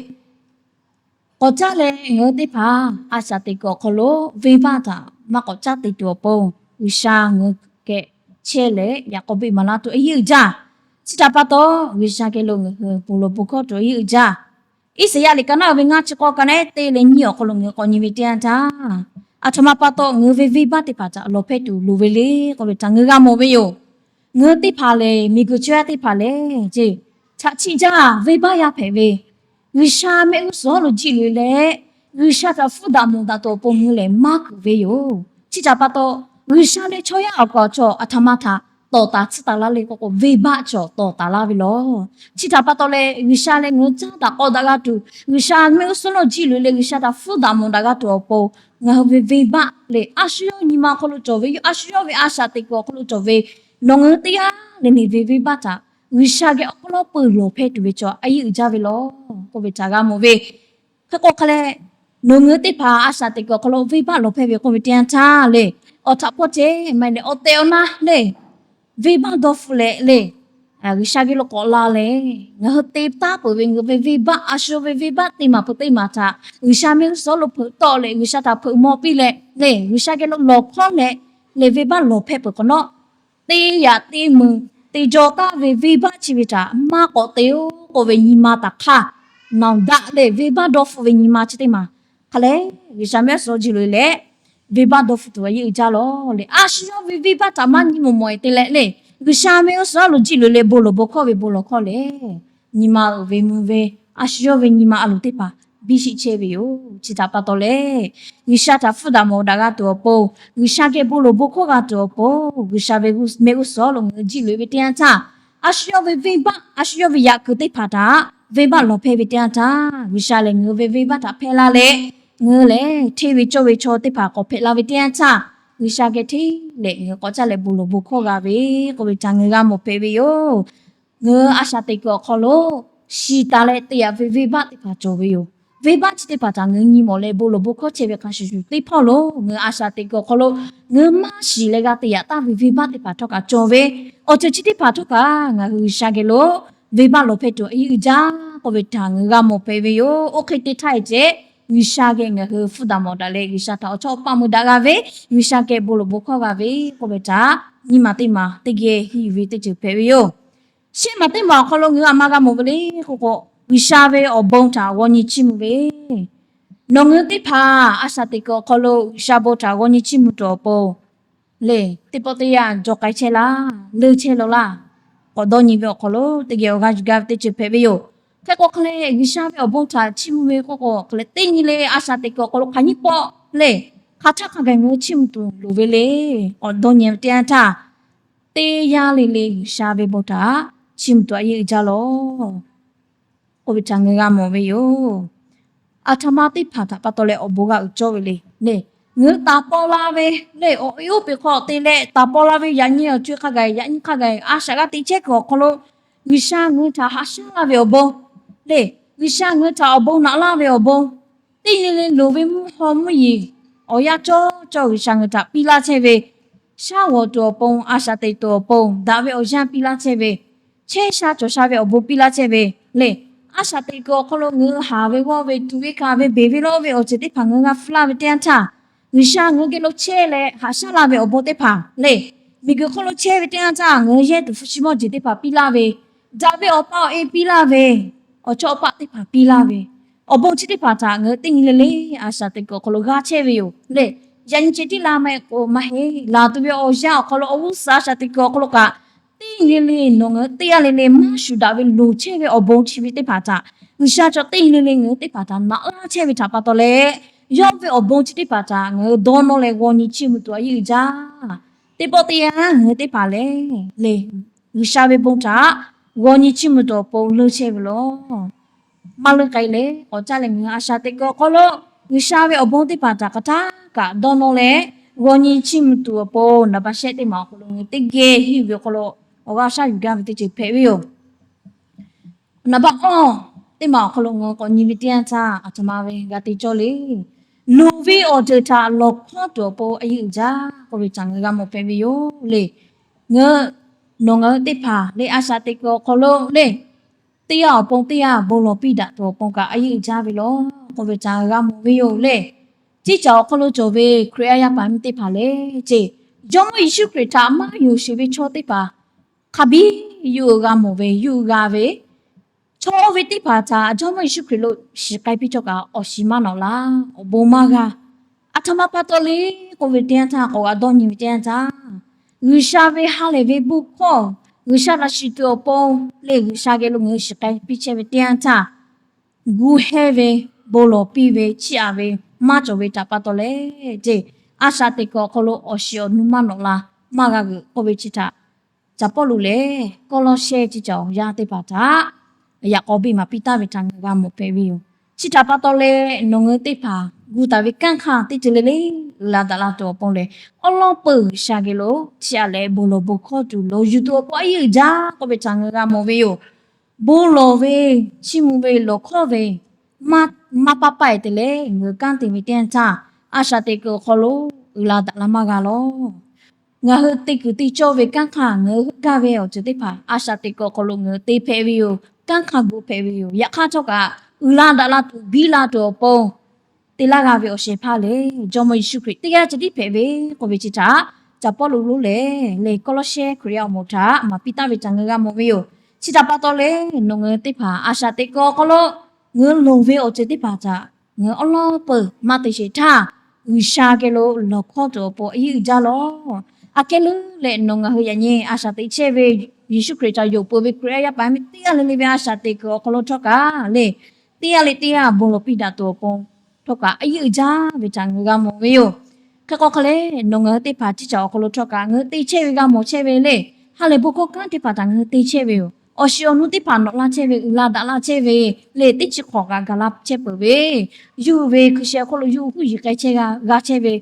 k'awꞈ caˇ leh ngaˬ hui teˇ hpaˍ a shaꞈ teꞈ kuiˬ awˬ hk'aw lo venˇbaˆ htaꞈ maˇ k'awꞈ caˇ te tuˬ awˬ pon, G'uiˬsha ngaˬ hui geh chehˇ leh yaꞈ k'aw beˆ maˍ laˇ tuˬ a yeˇ uiˍ jaˇ. Chi htaꞈ pa taw, G'uiˬsha geh lo ngaˬ hui bon lawˬ bon hkawˇ tuˬ a yeˇ uiˍ jaˇ. Iˉsaˍyaˆ liꞈ ka naˆ ve ngaˇ chi k'awˇ ka naˆ teˇ leh nyiˇ awˬ hk'aw lo ngaˬ hui k'awꞈ nyi ve teˇ yanˇ htaˇ, aˬ htoꞈ ma pa taw ngaˬ hui ve venˇbaˆ teˇ hpaˍ htaꞈ lawˬ hpehˇ tuˬ loˍ ve le k'oˆ ve htaꞈ ngaˬ hui g'a mawˬ ve yoˬ. Ngaˬ hui teˇ hpaˍ lehˬ, miˬguiˬ chaw yaˇ teˇ hpaˍ lehˬ, chaꞈ chiˆ jaˇ venˇbaˆ yaˇ hpehꞈ ve, G'uiˬsha mehˆ g'uˇ suhˍ lo jiˆ loꞈ e leh, G'uiˬsha htaꞈ hpfuhˇ daꞈ mawˬ daꞈ tuˬ awˬ pon ngaˬ hui lehˬ maˇ kuiˬ ve yoˬ. Chi htaꞈ pa taw, G'uiˬsha leh chaw yaˇ awˬ kaˍ awˬ chaw aˬ htoꞈ ma htaꞈ tawˍ taˍ tsuhˇ taˍ laˇ le k'oˆ k'o, venˇbaˆ cawˬ tawˍ taˍ laˇ ve lawˬ. Chi htaꞈ pa taw leh, G'uiˬsha leh ngaˬ hui caˇ daꞈ k'aw daꞈ g'a tuˬ, G'uiˬsha mehˆ g'uˇ suhˍ lo jiˆ loꞈ e leh G'uiˬsha htaꞈ hpfuhˇ daꞈ mawˬ daꞈ g'a tuˬ awˬ pon, ngaˬ hui ve venˇbaˆ lehˬ a shu yawˇ nyi ma awˬ hk'aw lo cawˬ ve yoˬ. A shu yawˇ ve a shaꞈ teꞈ kuiˬ awˬ hk'aw lo cawˬ ve, nawˬ ngaˬ hui teˇ g'aˇ lehˬ ve venˇbaˆ htaꞈ G'uiˬsha geh awˬ hk'aw lo peuˬ lawˬ hpehˇ tuˬ ve chaw a yeˇ uiˍ jaˇ ve lawˬ k'oˆ ve htaꞈ g'a mawˬ ve. Hk'e k'o hk'a leh, nawˬ ngaˬ hui teˇ hpaˍ a shaꞈ teꞈ kuiˬ awˬ hk'aw lo venˇbaˆ lawˬ hpehˇ ve k'oˆ ve teˇ yanˇ htaˇ le, awˬ htaꞈ hpawˇ ceh maˇ heˆ leh awˬ tehˬ awˬ na le, venˇbaˆ dawˇ hpfuhˆ leh le, G'uiˬsha geh lo k'awꞈ la leh, ngaˬ hui te taˉ peuˬ ve ngaˬ hui ve venˇbaˆ, a shu ve venˇbaˆ teˇ maˬ peuˬ teˇ maˬ htaꞈ G'uiˬsha mehˆ g'uˇ suhˍ lo hpeuꞈ tawˆ leh G'uiˬsha htaꞈ hpeuꞈ maw piˇ leh le, G'uiˬsha geh lo lawˬ hkawˇ leh, leh venˇbaˆ lawˬ hpehˇ peuˬ hk'awꞈ nawˉ, teˇ yaꞈ teˇ meuˇ te jaw taˍ ve venˇbaˆ chi ve htaꞈ maˇ k'awꞈ te-o k'oˆ ve nyi ma htaꞈ hk'aˇ, naˬ daꞈ leh venˇbaˆ dawˇ hpfuhˆ ve nyi ma chi teˇ maˬ hk'a leh, G'uiˬsha mehˆ g'uˇ suhˍ jiˆ loꞈ e leh venˇbaˆ dawˇ hpfuhˆ tuˬ a yeˇ uiˍ jaˇ lawˬ le. A shu yawˇ ve venˇbaˆ htaꞈ maˇ nyi mawˬ mawˬ e te leh le, G'uiˬsha mehˆ g'uˇ suhˍ lo jiˆ loꞈ e leh bon lawˬ bon hkawˇ ve bon lawˬ hkawˇ lehˬ, nyi ma uiˍ ve mvuh ve, a shu yawˇ ve nyi ma a loˍ teˇ hpaˍ biˇ shiˆ chehˇ ve yoˬ. Chi htaꞈ pa taw leh, G'uiˬsha htaꞈ hpfuhˇ daꞈ mawˬ daꞈ g'a tuˬ awˬ pon, G'uiˬsha geh bon lawˬ bon hkawˇ g'a tuˬ awˬ pon, G'uiˬsha ve mehˆ g'uˇ suhˍ lo ngaˬ hui jiˆ loꞈ e ve teˇ yanˇ htaˇ, a shu yawˇ ve venˇbaˆ, a shu yawˇ ve yaꞈ kuiˬ teˇ hpaˍ htaꞈ venˇbaˆ lawˬ hpehˇ ve teˇ yanˇ htaˇ, G'uiˬsha lehˬ ngaˬ hui ve venˇbaˆ htaꞈ hpehˇ laˇ leh, ngaˬ hui lehˬ hteˇ ve cawˇ ve chaw teˇ hpaˍ k'awꞈ hpehꞈ la ve teˇ yanˇ htaˇ, G'uiˬsha geh hteˇ leh ngaˬ hui k'awꞈ caˇ leh bon lawˬ bon hkawˇ g'a ve k'oˆ ve htaꞈ ngaˬ hui g'a mawˬ hpehꞈ ve yoˬ. Ngaˬ hui a shaꞈ teꞈ kuiˬ awˬ hk'aw lo shiˍ taˍ leh te yaꞈ ve venˇbaˆ teˇ hpaˍ cawˬ ve yoˬ. Venˇbaˆ chi teˇ hpaˍ htaꞈ ngaˬ hui nyi mawˬ leh bon lawˬ bon hkawˇ chehˇ ve hk'a shuˍ shuˍ teˇ hpawˇ lo, ngaˬ hui a shaꞈ teꞈ kuiˬ awˬ hk'aw lo ngaˬ hui maˇ shiˍ leh g'a te yaꞈ taˍ ve venˇbaˆ teˇ hpaˍ htawˇ kaꞈ cawˬ ve, awˬ ceuˬ chi teˇ hpaˍ htawˇ kaꞈ ngaˬ hui G'uiˬsha geh lo venˇbaˆ lawˬ hpehˇ tuˬ a yeˇ uiˍ jaˇ k'oˆ ve htaꞈ ngaˬ hui g'a mawˬ hpehꞈ ve yoˬ. Oˇ hk'e te htaˇ e ceh, G'uiˬsha geh ngaˬ hui hpfuhˇ daꞈ mawˬ daꞈ leh G'uiˬsha htaꞈ awˬ chawˇ awˬ paˆ mui daꞈ g'a ve, G'uiˬsha geh bon lawˬ bon hkawˇ g'a ve k'oˆ ve htaꞈ nyiˇ maˬ teˇ maˬ teˇ geh henˇ yuˬ ve teˇ ceuˬ hpehꞈ ve yoˬ. Shehˆ maˬ teˇ maˬ awˬ hk'aw lo ngaˬ hui a ma g'a mawˬ ve le k'oˆ k'o, G'uiˬsha ve awˬ bon htaꞈ g'aw nyi chiˇ mvuh ve, nawˬ ngaˬ hui teˇ hpaˍ a shaꞈ teꞈ kuiˬ awˬ hk'aw lo G'uiˬsha bon htaꞈ g'aw nyi chiˇ mvuh tuˬ awˬ pon le, teˇ pawˆ teˇ yanˇ jawˬ k'ai chehˇ laˇ, leuˇ chehˇ law laˇ, k'awꞈ dawˇ nyi ve awˬ hk'aw lo teˇ geh awˬ g'aˇ yuˬ gaˇ ve teˇ ceuˬ hpehꞈ ve yoˬ. Hk'e k'o hk'a leh, G'uiˬsha ve awˬ bon htaꞈ chiˇ mvuh ve k'oˆ k'o hk'a leh, teˇ nyi le a shaꞈ teꞈ kuiˬ awˬ hk'aw lo hk'aˬ nyiˇ pawˆ le, hk'aˬ htaˇ hk'a gaˬ ngaˬ hui chiˇ mvuh tuˬ loˍ ve le, k'awꞈ dawˇ nyi ve teˇ yanˇ htaˇ, teˇ yanˇ le le G'uiˬsha ve bon htaꞈ chiˇ mvuh tuˬ a yeˇ uiˍ jaˇ lawˬ k'oˆ ve htaꞈ ngaˬ hui g'a mawˬ ve yoˬ. Aˬ htoꞈ ma teˇ hpaˍ htaꞈ pa taw leh awˬ bon g'a uiˍ cawˇ ve le le, ngaˬ hui taˍ paw la ve le, awˬ e oˇ peˬ hk'aw te leh taˍ paw la ve yaꞈ nyi awˬ co-e hk'a gaˬ yaꞈ nyi hk'a gaˬ a shaꞈ g'a te chehˇ kuiˬ awˬ hk'aw lo, G'uiˬsha ngaˬ hui htaꞈ haꞈ shaˉ laˇ ve awˬ bon le, G'uiˬsha ngaˬ hui htaꞈ awˬ bon naꞈ laˇ ve awˬ bon, teˇ nyi le loˍ ve mvuhˇ haw mvuhˇ yeˬ awˬ yanˇ cawˇ cawˇ G'uiˬsha ngaˬ hui htaꞈ piˇ laˇ chehˇ ve, shaˉ g'awˬ tuˬ awˬ pon, a shaꞈ teꞈ tuˬ awˬ pon, daꞈ ve awˬ yanˇ piˇ laˇ chehˇ ve, chehˇ sha cawˬ sha ve awˬ bon piˇ laˇ chehˇ ve le, a shaꞈ teꞈ kuiˬ awˬ hk'aw lo ngaˬ hui haˍ ve g'awˇ ve tuꞈ ve kaˍ ve beˬ ve lawˇ ve awˬ ceuˬ teˇ hpaˍ ngaˬ hui g'a hpfuhˇ laˇ ve teˇ yanˇ htaˇ, G'uiˬsha ngaˬ hui geh lo chehˇ leh haꞈ shaˉ laˇ ve awˬ bon teˇ hpaˍ le, miˬguiˬ hk'oˆ lo chehˇ ve teˇ yanˇ htaˇ ngaˬ hui yehˇ tuˬ hpu shi mawˇ jeˬ teˇ hpaˍ piˇ laˇ ve, daꞈ ve awˬ pa awˬ e piˇ laˇ ve, awˬ chawˇ awˬ paˆ teˇ hpaˍ piˇ laˇ ve, awˬ bon chi teˇ hpaˍ htaꞈ ngaˬ hui teˇ nyi le le a shaꞈ teꞈ kuiˬ awˬ hk'aw lo g'aˇ chehˇ ve yoˬ le. Yaꞈ nyi ceh tiˉ la maˇ heˆ k'o maˇ heˆ, laˬ tuˬ ve awˬ yanˇ awˬ hk'aw lo awˬ g'uˇ suhˍ a shaꞈ teꞈ kuiˬ awˬ hk'aw lo kaꞈ, teˇ nyi le le nawˬ ngaˬ hui teˇ g'aˇ le le maˇ shuˍ daꞈ ve loˍ chehˇ ve awˬ bon chi ve teˇ hpaˍ htaꞈ G'uiˬsha cawˬ teˇ nyi le le ngaˬ hui teˇ hpaˍ htaꞈ naꞈ laˇ chehˇ ve htaꞈ pa taw leh, yawˇ ve awˬ bon chi teˇ hpaˍ htaꞈ ngaˬ hui dawˇ nawˇ leh g'aw nyi chiˇ mvuh tuˬ a yeˇ uiˍ jaˇ. Teˇ pawˆ teˇ yanˇ ngaˬ hui teˇ hpaˍ lehˬ le, G'uiˬsha ve bon htaꞈ g'aw nyi chiˇ mvuh tuˬ awˬ pon leuˇ chehˇ ve lawˬ. Maˇ leuˇ k'ai leh k'awꞈ caˇ leh ngaˬ hui a shaꞈ teꞈ kuiˬ awˬ hk'aw lo G'uiˬsha ve awˬ bon teˇ hpaˍ htaꞈ hk'aˬ htaˇ kaꞈ dawˇ nawˇ leh g'aw nyi chiˇ mvuh tuˬ awˬ pon, naˍ baˆ shehˆ teˇ maˬ awˬ hk'aw lo ngaˬ hui teˇ geh henˇ ve awˬ hk'aw lo awˬ g'aˇ shaˉ yuˬ gaˇ ve teˇ ceuˬ hpehꞈ ve yoˬ. Naˍ baˆ awˇ teˇ maˬ awˬ hk'aw lo ngaˬ hui k'awꞈ nyi ve teˇ yanˇ htaˇ, aˬ htoꞈ ma ve g'a te cawˇ le. loˍ ve awˬ ceuˬ htaꞈ lawˬ hkawˇ tuˬ awˬ pon a yeˇ uiˍ jaˇ k'oˆ ve htaꞈ ngaˬ hui g'a mawˬ hpehꞈ ve yoˬ le. Ngaˬ hui, nawˬ ngaˬ hui teˇ hpaˍ le, a shaꞈ teꞈ kuiˬ awˬ hk'aw lo le, teˇ g'aˇ awˬ pon teˇ g'aˇ bon lawˬ piˇ daꞈ tuˬ awˬ pon kaꞈ a yeˇ uiˍ jaˇ ve yoˬ k'oˆ ve htaꞈ ngaˬ hui g'a mawˬ ve yoˬ le. Chi htaꞈ awˬ hk'aw lo cawˬ ve Hkriꞈ yaˇ yaˇ paˍ miˇ teˇ hpaˍ le, ceˇ, Jawˇmawˇ Yeˍsuˆ Hkriꞈ htaꞈ maˇ yonˍ sheˍ ve chaw teˇ hpaˍ hk'a biˇ yuˬ g'a mawˬ ve, yuˬ g'a ve, chaw oˇ ve teˇ hpaˍ htaꞈ Jawˇmawˇ Yeˍsuˆ Hkriꞈ lo shiˍ k'ai piˇ htawˇ kaꞈ awˬ shiˍ maˇ nawꞈ laˇ, awˬ bon maˇ g'a. Aˬ htoꞈ ma pa taw le k'oˆ ve teˇ yanˇ htaˇ, k'awꞈ g'a dawˇ nyi ve teˇ yanˇ htaˇ, G'uiˬsha ve ha lehˬ ve bon hkawˇ, G'uiˬsha laꞈ shiˍ tuˬ awˬ pon le, G'uiˬsha geh lo ngaˬ hui shiˍ k'ai piˇ chehˇ ve teˇ yanˇ htaˇ, gu hehnˇ ve, bon lawˬ piˇ ve, chiˇ aꞈ ve maˇ cawˬ ve htaꞈ pa taw leh, ceˇ, a shaꞈ teꞈ kuiˬ awˬ hk'aw lo awˬ shiˍ awˬ nu maˇ nawꞈ la, maˇ g'a g'euꞈ k'oˆ ve chi htaꞈ Caˍ Pawˇluꞈ lehˬ Kawˇlawˇshehˇ chi cawˬ yaˇ teˇ hpaˍ htaꞈ yaꞈ k'aw biˇ maˍ piˇ taˍ ve htaꞈ ngaˬ g'a mawˬ hpehꞈ ve yoˬ. Chi htaꞈ pa taw leh, nawˬ ngaˬ hui teˇ hpaˍ gu taˍ ve kanˉ hk'aˇ teˇ ceuˬ le le uiˍ la daꞈ la tuˬ awˬ pon lehˬ, awˉ lawˉ peuˬ G'uiˬsha geh lo chiˇ aꞈ leh bon lawˬ bon hkawˇ tuˬ lawˬ yuˬ tuˬ awˬ pon a yeˇ uiˍ jaˇ k'oˆ ve htaꞈ ngaˬ g'a mawˬ ve yoˬ. Bon lawˬ ve, chiˇ mvuh ve, lawˬ hkawˇ ve maˇ paˇ paˇ-e te leh ngaˬ hui kanˉ te ve teˇ yanˇ htaˇ, a shaꞈ teꞈ kuiˬ awˬ hk'aw lo uiˍ la daꞈ la maˇ g'a lawˬ. Ngaˬ hui te kuiˬ te cawˇ ve kanˉ hk'aˇ ngaˬ hui heuˆ gaˇ ve awˬ ceuˬ teˇ hpaˍ a shaꞈ teꞈ kuiˬ awˬ hk'aw lo ngaˬ hui te hpehꞈ ve yoˬ. Kanˉ hk'aˇ gu hpehꞈ ve yoˬ. Yaꞈ hk'aˇ htawˇ kaꞈ uiˍ la daꞈ la tuˬ biˇ la tuˬ awˬ pon te laˇ g'a ve awˬ shehˍ hpaˇ lehˬ, Jawˇmawˇ Yeˍsuˆ Hkriꞈ teˇ g'aˇ ceh tiˉ hpehꞈ ve k'oˆ ve chi htaꞈ Caˍ Pawˇluꞈ lonˉ lehˬ le Kawˇlawˇshehˇ Hkriꞈ yaˇ awˬ moˍ htaꞈ maˍ piˇ taˍ ve htaꞈ ngaˬ g'a mawˬ ve yoˬ. Chi htaꞈ pa taw leh, nawˬ ngaˬ hui teˇ hpaˍ a shaꞈ teꞈ kuiˬ awˬ hk'aw lo ngaˬ hui loˍ ve awˬ ceuˬ teˇ hpaˍ htaꞈ ngaˬ hui awˉ lawˉ peuˬ maˇ te sheˍ htaˇ, G'uiˬsha geh lo lawˬ hkawˇ tuˬ awˬ pon a yeˇ uiˍ jaˇ lawˬ. Aꞈ kehˉ leuˉ leh nawˬ ngaˬ hui yaꞈ nyi a shaꞈ teꞈ chehˇ ve Yeˍsuˆ Hkriꞈ htaꞈ yonˍ peuˬ ve Hkriꞈ yaˇ yaˇ paˍ miˇ teˇ g'aˇ le le ve a shaꞈ teꞈ kuiˬ awˬ hk'aw lo htawˇ kaꞈ le, teˇ g'aˇ le teˇ g'aˇ bon lawˬ piˇ daꞈ tuˬ awˬ pon htawˇ kaꞈ a yeˇ uiˍ jaˇ ve htaꞈ ngaˬ hui g'a mawˬ ve yoˬ. Hk'e k'o hk'a leh, nawˬ ngaˬ hui teˇ hpaˍ chi htaꞈ awˬ hk'aw lo htawˇ kaꞈ ngaˬ hui te chehˇ ve g'a mawˬ chehˇ ve le, ha lehˬ bon hkawˇ kanˉ teˇ hpaˍ htaꞈ ngaˬ hui te chehˇ ve yoˬ. Awˬ shiˍ awˬ nu teˇ hpaˍ nawꞈ laˇ chehˇ ve, uiˍ la daꞈ laˇ chehˇ ve le, teˇ chi hk'awꞈ kaꞈ gaˬ la chehˇ peuˬ ve, yuˬ ve hkui sheh awˬ hk'aw lo yuˬ huˉ yiˍ k'ai chehˇ g'a chehˇ ve,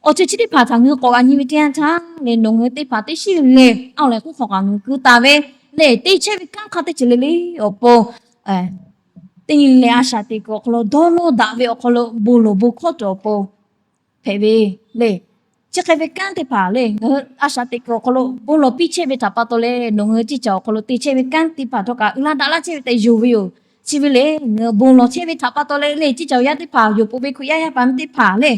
awˬ ceuˬ chi teˇ hpaˍ htaꞈ ngaˬ hui k'awꞈ g'a nyi ve teˇ yanˇ htaˇ leh, nawˬ ngaˬ hui teˇ hpaˍ teˇ shiˉ lehˬ, awˬ lehˬ k'oˆ hk'awꞈ kaꞈ ngaˬ hui keu taˍ ve le, te chehˇ ve kanˉ hk'aˇ teˇ ceuˬ le le awˬ pon teˇ nyi leh a shaꞈ teꞈ kuiˬ awˬ hk'aw lo dawˇ nawˇ daꞈ ve awˬ hk'aw lo bon lawˬ bon hkawˇ tuˬ awˬ pon hpehꞈ ve le. Chi hk'e ve kanˉ teˇ hpaˍ le, ngaˬ hui a shaꞈ teꞈ kuiˬ awˬ hk'aw lo bon lawˬ piˇ chehˇ ve htaꞈ pa taw leh, nawˬ ngaˬ hui teˇ caꞈ awˬ hk'aw lo te chehˇ ve kanˉ teˇ hpaˍ htawˇ kaꞈ uiˍ la daꞈ laˇ chehˇ ve tehꞈ yonˍ ve yoˬ. Chi ve le, ngaˬ hui bon lawˬ chehˇ ve htaꞈ pa taw leh le, teˇ caꞈ awˬ yaˇ teˇ hpaˍ, yonˍ peuˬ ve Hkriꞈ yaˇ yaˇ paˍ miˇ teˇ hpaˍ le,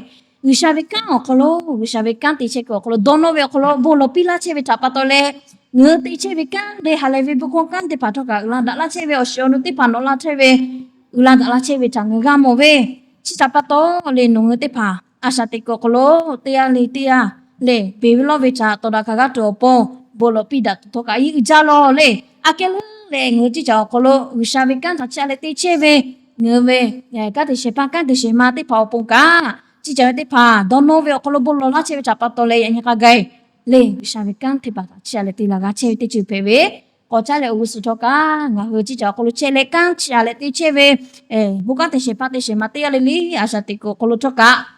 G'uiˬsha ve kanˉ awˬ hk'aw lo, G'uiˬsha ve kanˉ te chehˇ kuiˬ awˬ hk'aw lo dawˇ nawˇ ve awˬ hk'aw lo bon lawˬ piˇ laˇ chehˇ ve htaꞈ pa taw leh, ngaˬ hui te chehˇ ve kanˉ le, ha lehˬ ve bon hkawˇ kanˉ teˇ hpaˍ htawˇ kaꞈ uiˍ la daꞈ laˇ chehˇ ve, awˬ shiˍ awˬ nu teˇ hpaˍ nawꞈ la chehˇ ve, uiˍ la daꞈ laˇ chehˇ ve htaꞈ ngaˬ hui g'a mawˬ ve. Chi htaꞈ pa taw le, nawˬ ngaˬ hui teˇ hpaˍ a shaꞈ teꞈ kuiˬ awˬ hk'aw lo teˇ g'aˇ le teˇ g'aˇ le, beˬ ve lawˇ ve htaꞈ tawˍ daꞈ kaꞈ g'aˇ tuˬ awˬ pon bon lawˬ piˇ daꞈ tuˬ htawˇ kaꞈ a yeˇ uiˍ jaˇ lawˬ le. Aꞈ kehˉ leuˉ leh ngaˬ hui teˇ caꞈ awˬ hk'aw lo G'uiˬsha ve kanˉ htaꞈ chiˇ aꞈ leh te chehˇ ve, ngaˬ hui ve kanˉ te shehˍ hpaˇ kanˉ te shehˍ ma teˇ hpaˍ awˬ pon kaꞈ, chi caꞈ ve teˇ hpaˍ dawˇ nawˇ ve awˬ hk'aw lo bon lawˬ laˇ chehˇ ve htaꞈ pa taw leh yaꞈ nyi k'a gaˬ le, G'uiˬsha ve kanˉ teˇ hpaˍ htaꞈ chiˇ aꞈ leh te laˬ g'a chehˇ ve teˇ ceuˬ hpehꞈ ve, k'awꞈ caˉ leh awˬ g'uˇ suhˍ htawˇ kaꞈ ngaˬ hui chi caꞈ awˬ hk'aw lo chehˇ leh kanˉ chiˇ aꞈ leh te chehˇ ve, bon kanˉ te shehˍ hpaˇ te shehˍ ma teˇ g'aˇ le le a shaꞈ teꞈ kuiˬ awˬ hk'aw lo htawˇ kaꞈ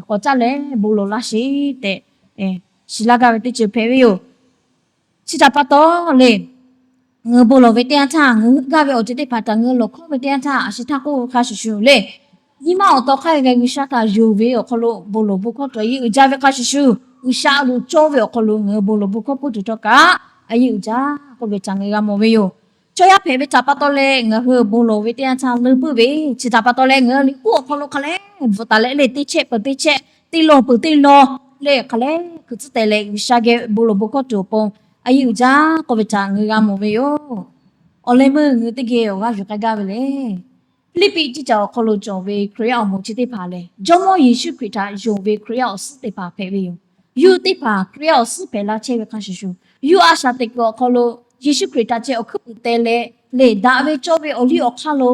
k'awꞈ caˉ leh bon lawˬ laˇ sheˍ tehꞈ shiˍ laˇ gaˇ ve teˇ ceuˬ hpehꞈ ve yoˬ. Chi htaꞈ pa taw le, ngaˬ hui bon lawˬ ve teˇ yanˇ htaˇ ngaˬ hui heuˆ gaˇ ve awˬ ceuˬ teˇ hpaˍ htaꞈ ngaˬ hui lawˬ hkawˇ ve teˇ yanˇ htaˇ, a shu htaˇ k'oˆ ve hk'a shuˍ shuˍ le, nyi ma awˬ taw hk'aˇ ve G'uiˬsha htaꞈ yonˍ ve awˬ hk'aw lo bon lawˬ bon hkawˇ tuˬ a yeˇ uiˍ jaˇ ve hk'a shuˍ shuˍ, G'uiˬsha a loˍ cawˇ ve awˬ hk'aw lo ngaˬ hui bon lawˬ bon hkawˇ peuˬ tuˬ htawˇ kaꞈ a yeˇ uiˍ jaˇ k'oˆ ve htaꞈ ngaˬ hui g'a mawˬ ve yoˬ. Chaw yaˇ hpehꞈ ve htaꞈ pa taw leh ngaˬ hui bon lawˬ ve teˇ yanˇ htaˇ leuˇ puiˉ ve, chi htaꞈ pa taw leh ngaˬ hui liꞈ k'oˆ awˬ hk'aw lo hk'a leh bvuhꞈ taˍ leh le, teˇ chehˇ peuˬ teˇ chehˇ, teˇ lawˬ peuˬ teˇ lawˬ le, hk'a leh hkui tcuhˉ teh leh G'uiˬsha geh bon lawˬ bon hkawˇ tuˬ awˬ pon a yeˇ uiˍ jaˇ k'oˆ ve htaꞈ ngaˬ hui g'a mawˬ ve yoˬ. Awˬ leh meuˇ ngaˬ hui teˇ geh awˬ g'aˇ yuˬ k'ai gaˇ ve le. Hpiˇliˇpiˆ ciˇ caꞈ awˬ hk'aw lo cawˬ ve Hkriꞈ yaˇ awˬ moˍ chi teˇ hpaˍ lehˬ, Jawˇmawˇ Yeˍsuˆ Hkriꞈ htaꞈ yonˍ ve Hkriꞈ yaˇ awˬ suhˉ teˇ hpaˍ hpehꞈ ve yoˬ. Yawˇ hui teˇ hpaˍ Hkriꞈ yaˇ awˬ suhˉ hpehꞈ laˇ chehˇ ve hk'a shuˍ shuˍ, yawˇ hui a shaꞈ teꞈ kuiˬ awˬ hk'aw lo Yeˍsuˆ Hkriꞈ htaꞈ ceh awˬ hkuiˉ puiˍ teh leh, leˬ daꞈ ve cawˇ ve awˬ liˇ awˬ hk'aˇ lo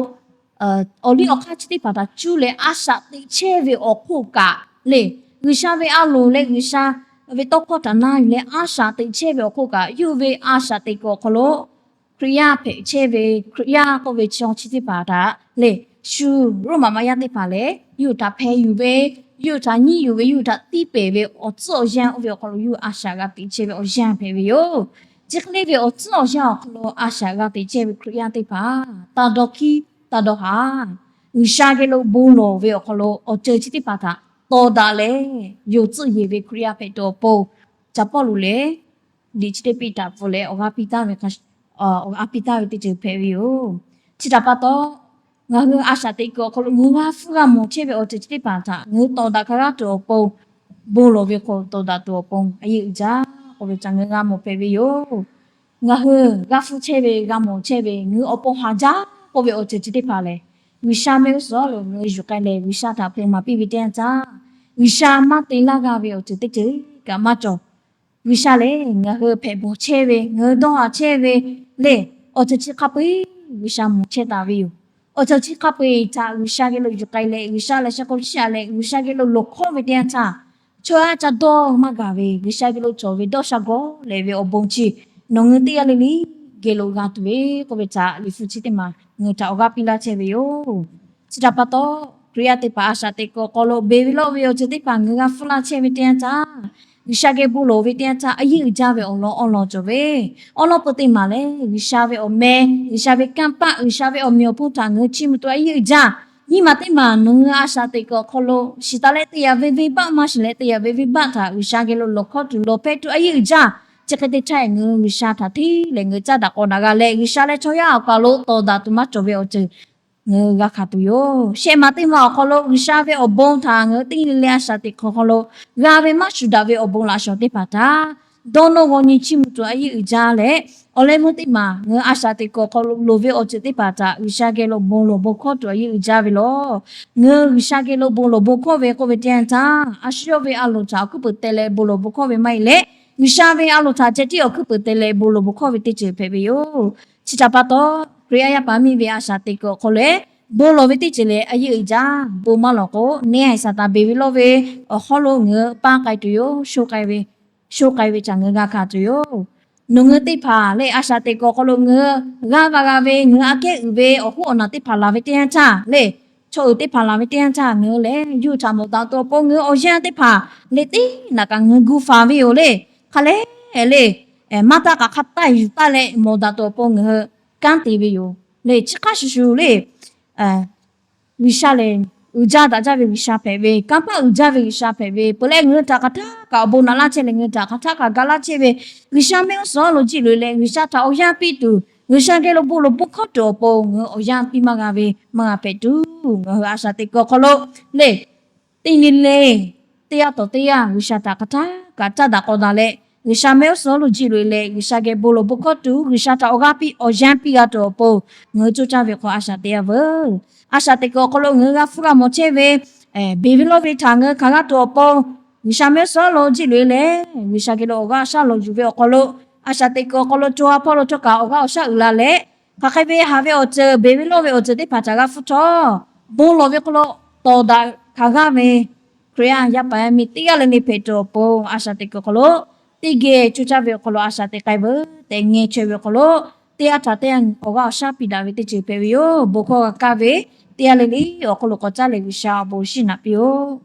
awˬ liˇ awˬ hk'aˇ chi teˇ hpaˍ htaꞈ cuˇ leh a shaꞈ teꞈ chehˇ ve awˬ hk'oˆ kaꞈ le, G'uiˬsha ve a loˍ leh G'uiˬsha ve tawˇ hkawˇ htaꞈ na yuˬ leh a shaꞈ teꞈ chehˇ ve awˬ hk'oˆ kaꞈ, yawˇ hui ve a shaꞈ teꞈ kuiˬ awˬ hk'aw lo Hkriꞈ yaˇ hpehꞈ chehˇ ve, Hkriꞈ yaˇ k'oˆ ve chaw chi teˇ hpaˍ htaꞈ le, shu Roˉmaꞈ maꞈ yaˇ teˇ hpaˍ lehˬ yawˇ hui htaꞈ hpeh yuˬ ve, yawˇ hui htaꞈ nyiˇ yuˬ ve, yawˇ hui htaꞈ tiˇ pehˍ ve awˬ tcuhˉ awˬ yanˇ oˇ ve awˬ hk'aw lo yawˇ hui a shaꞈ g'a teꞈ chehˇ ve awˬ yanˇ hpehꞈ ve yoˬ. Chi hk'e le ve awˬ tcuhˉ awˬ yanˇ awˬ hk'aw lo a shaꞈ g'a teꞈ chehˇ ve Hkriꞈ yaˇ teˇ hpaˍ taˇ dawˇ hkiˉ taˇ dawˇ haˍ. G'uiˬsha geh lo bon lawˬ ve awˬ hk'aw lo awˬ ceuˬ chi teˇ hpaˍ htaꞈ tawˍ daꞈ leh, yonˍ tcuhˆ yeˬ ve Hkriꞈ yaˇ hpehꞈ tuˬ awˬ pon, Caˍ Pawˇluꞈ lehˬ liꞈ chi teˇ piˇ htaꞈ pfuhˍ leh awˬ g'aˇ piˇ taˍ ve, awˬ g'aˇ piˇ taˍ ve teˇ ceuˬ hpehꞈ ve yoˬ. Chi htaꞈ pa taw, ngaˬ hui a shaꞈ teꞈ kuiˬ awˬ hk'aw lo ngaˬ hui g'a hpfuhˇ g'a mawˬ chehˇ ve awˬ ceuˬ chi teˇ hpaˍ htaꞈ ngaˬ hui tawˍ daꞈ hk'a g'aˇ tuˬ awˬ pon, bon lawˬ ve hk'aw tawˍ daꞈ tuˬ awˬ pon a yeˇ uiˍ jaˇ k'oˆ ve htaꞈ ngaˬ hui g'a mawˬ hpehꞈ ve yoˬ. Ngaˬ hui g'a hpfuhˇ chehˇ ve, g'a mawˬ chehˇ ve, ngaˬ hui awˬ pon haˍ jaˇ k'oˆ ve awˬ ceuˬ chi teˇ hpaˍ lehˬ, G'uiˬsha mehˆ g'uˇ suhˍ lo ngaˬ hui yuˬ k'ai leh G'uiˬsha htaꞈ hpeuꞈ maˍ piˇ ve teˇ yanˇ htaˇ, G'uiˬsha maˇ te laˇ g'a ve awˬ ceuˬ teˇ ceuˬ kaꞈ maˇ cawˬ. G'uiˬsha lehˬ ngaˬ hui hpehꞈ bawˬ chehˇ ve, ngaˬ hui dawˇ haˍ chehˇ ve lehˬ, awˬ ceuˬ chi hk'a peu-eˬ G'uiˬsha mawˬ chehˇ taˍ ve yoˬ. Awˬ ceuˬ chi hk'a peu-eˬ htaꞈ G'uiˬsha geh lo yuˬ k'ai leh, G'uiˬsha lehˬ shaˍ k'o chi a leh G'uiˬsha geh lo lawˬ hkawˇ ve teˇ yanˇ htaˇ, chaw yaˇ ca dawˇ maˇ gaˬ ve G'uiˬsha geh lo cawˬ ve dawˇ sha gawˇ leh ve awˬ bon chi nawˬ ngaˬ hui teˇ g'aˇ le le geh lo g'a tuˬ ve k'oˆ ve htaꞈ Liꞈ hpu chi teˇ maˬ ngaˬ hui htaꞈ awˬ g'aˇ piˇ laˇ chehˇ ve yoˬ. Chi htaꞈ pa taw, Hkriꞈ yaˇ teˇ hpaˍ a shaꞈ teꞈ kuiˬ awˬ hk'aw lo beˬ ve lawˇ ve awˬ ceuˬ teˇ hpaˍ ngaˬ hui g'a hpfuhˇ laˇ chehˇ ve teˇ yanˇ htaˇ, G'uiˬsha geh bon lawˬ ve teˇ yanˇ htaˇ a yeˇ uiˍ jaˇ ve awˬ lawn awˉ lawn cawˬ ve, awˉ lawˉ peu teˇ maˬ lehˬ G'uiˬsha ve awˬ meh, G'uiˬsha ve kanˇ paˆ, G'uiˬsha ve awˬ meꞈ awˬ hponˇ htaꞈ ngaˬ hui chiˇ mvuh tuˬ a yeˇ uiˍ jaˇ. Nyiˇ maˬ teˇ maˬ nawˬ ngaˬ hui a shaꞈ teꞈ kuiˬ awˬ hk'aw lo shiˍ taˍ leh te yaꞈ ve venˇbaˆ maˇ shiˍ leh te yaꞈ ve venˇbaˆ htaꞈ G'uiˬsha geh lo lawˬ hkawˇ tuˬ lawˬ hpehˇ tuˬ a yeˇ uiˍ jaˇ. Chi hk'e te htaˇ ngaˬ hui G'uiˬsha htaꞈ hteˇ leh ngaˬ hui caˇ daꞈ k'awꞈ daꞈ g'a leh G'uiˬsha leh chaw yaˇ awˬ kaˬ lo tawˍ daꞈ tuˬ maˇ cawˬ ve awˬ ceuˬ ngaˬ hui g'a hkanˍ tuˬ yoˬ. Shehˆ maˬ teˇ maˬ awˬ hk'aw lo G'uiˬsha ve awˬ bon htaꞈ ngaˬ hui teˇ nyi le le a shaꞈ teꞈ kuiˬ awˬ hk'aw lo g'a ve maˇ shuˍ daꞈ ve awˬ bon laꞈ shawˍ teˇ hpaˍ htaꞈ dawˇ nawˇ g'aw nyi chiˇ mvuh tuˬ a yeˇ uiˍ jaˇ leh, awˬ leh meuˇ teˇ maˬ ngaˬ hui a shaꞈ teꞈ kuiˬ awˬ hk'aw lo loˍ ve awˬ ceuˬ teˇ hpaˍ htaꞈ G'uiˬsha geh lo bon lawˬ bon hkawˇ tuˬ a yeˇ uiˍ jaˇ ve lawˬ. Ngaˬ hui G'uiˬsha geh lo bon lawˬ bon hkawˇ ve k'oˆ ve teˇ yanˇ htaˇ, a shu yawˇ ve a loˍ htaꞈ awˬ hkuiˉ peuˍ te leh bon lawˬ bon hkawˇ ve maˇ heˆ leh, G'uiˬsha ve a loˍ htaꞈ ceh tiˉ awˬ hkuiˉ peuˍ te leh bon lawˬ bon hkawˇ ve teˇ ceuˬ hpehꞈ ve yoˬ. Chi htaꞈ pa taw, Hkriꞈ yaˇ yaˇ paˍ miˇ ve a shaꞈ teꞈ kuiˬ awˬ hk'aw lo bon lawˬ ve teˇ ceuˬ lehˬ a yeˇ uiˍ jaˇ. Bon maˇ lawˬ k'o, neˇ haiˬ Saˍtanˍ beˬ ve lawˇ ve awˬ hawˉ lo ngaˬ hui paˇ k'ai tuˬ yoˬ. Sho k'ai ve, sho k'ai ve htaꞈ ngaˬ hui g'a hkanˍ tuˬ yoˬ. Nawˬ ngaˬ hui teˇ hpaˍ lehˬ a shaꞈ teꞈ kuiˬ awˬ hk'aw lo ngaˬ hui g'a va g'a ve, ngaˬ hui aꞈ kehˉ uiˍ ve awˬ hoˉ awˬ naˬ teˇ hpaˍ laˬ ve teˇ yanˇ htaˇ lehˬ, chaw uiˍ teˇ hpaˍ laˬ ve teˇ yanˇ htaˇ ngaˬ hui lehˬ yuˇ htaꞈ mawˬ daꞈ tuˬ awˬ pon ngaˬ hui awˬ yanˇ teˇ hpaˍ lehˬ teˇ naꞈ kaꞈ ngaˬ hui gu faˍ ve yoˬ lehˬ. Hk'a lehˬ lehˬ, maˇ taˇ kaꞈ hk'a taˇ yuˬ taˇ leh mawˬ daꞈ tuˬ awˬ pon ngaˬ hui kanˉ te ve yoˬ lehˬ. Chi hk'a shuˍ shuˍ lehˬ, G'uiˬsha lehˬ uiˍ jaˇ daꞈ jaˇ ve G'uiˬsha hpehꞈ ve, kanˇ paˆ uiˍ jaˇ ve G'uiˬsha hpehꞈ ve, peuˬ leh ngaˬ hui htaꞈ hk'aˬ htaˇ kaꞈ awˬ bon naꞈ laˇ chehˇ leh ngaˬ hui htaꞈ hk'aˬ htaˇ kaꞈ ga laˇ chehˇ ve, G'uiˬsha mehˆ g'uˇ suhˍ lo jiˆ loꞈ e leh G'uiˬsha htaꞈ awˬ yanˇ piˇ tuˬ, G'uiˬsha geh lo bon lawˬ bon hkawˇ tuˬ awˬ pon ngaˬ hui awˬ yanˇ piˇ maˇ g'a ve maˇ g'a hpehꞈ tuˬ, ngaˬ hui a shaꞈ teꞈ kuiˬ awˬ hk'aw lo lehˬ teˇ nyi le teˇ yanˇ tawˍ teˇ yanˇ G'uiˬsha htaꞈ hk'aˬ htaˇ kaꞈ caˇ daꞈ k'awꞈ daꞈ leh, G'uiˬsha mehˆ g'uˇ suhˍ lo jiˆ loꞈ e leh G'uiˬsha geh bon lawˬ bon hkawˇ tuˬ, G'uiˬsha htaꞈ awˬ g'aˇ piˇ awˬ yanˇ piˇ g'a tuˬ awˬ pon ngaˬ hui coˇ caˇ ve hk'aw a shaꞈ teꞈ yaˇ veuˬ. A shaꞈ teꞈ kuiˬ awˬ hk'aw lo ngaˬ hui g'a hpfuhˇ g'a mawˬ chehˇ ve, beˬ ve lawˇ ve htaꞈ ngaˬ hui hkanˍ g'a tuˬ awˬ pon, G'uiˬsha mehˆ g'uˇ suhˍ lo jiˆ loꞈ e leh G'uiˬsha geh lo awˬ g'aˇ awˬ shaˉ lawˬ yuˬ ve awˬ hk'aw lo, a shaꞈ teꞈ kuiˬ awˬ hk'aw lo co ha hpawˇ lo htawˇ kaꞈ awˬ g'aˇ awˬ shaˉ uiˍ la leh, hk'aˬ hk'e ve haˍ ve awˬ ceuˬ, beˬ ve lawˇ ve awˬ ceuˬ teˇ hpaˍ htaꞈ g'a hpfuhˇ htawˇ, bon lawˬ ve hk'aw lo tawˍ daꞈ hkanˍ g'a ve Hkriꞈ yaˇ yaˇ paˍ yaˇ miˇ teˇ g'aˇ le le hpehꞈ tuˬ awˬ pon, a shaꞈ teꞈ kuiˬ awˬ hk'aw lo teˇ geh coˇ caˇ ve awˬ hk'aw lo a shaꞈ teꞈ k'ai veuˬ tehꞈ ngeh chaweh ve awˬ hk'aw lo, teˇ g'aˇ htaꞈ teˇ g'aˇ awˬ g'aˇ awˬ shaˉ piˇ daꞈ ve teˇ ceuˬ hpehꞈ ve yoˬ. Bon hkawˇ g'a kaˇ ve teˇ g'aˇ le le awˬ hk'aw lo k'awꞈ caˉ leh G'uiˬsha awˬ bon shinˉ naꞈ piˇ-oˆ.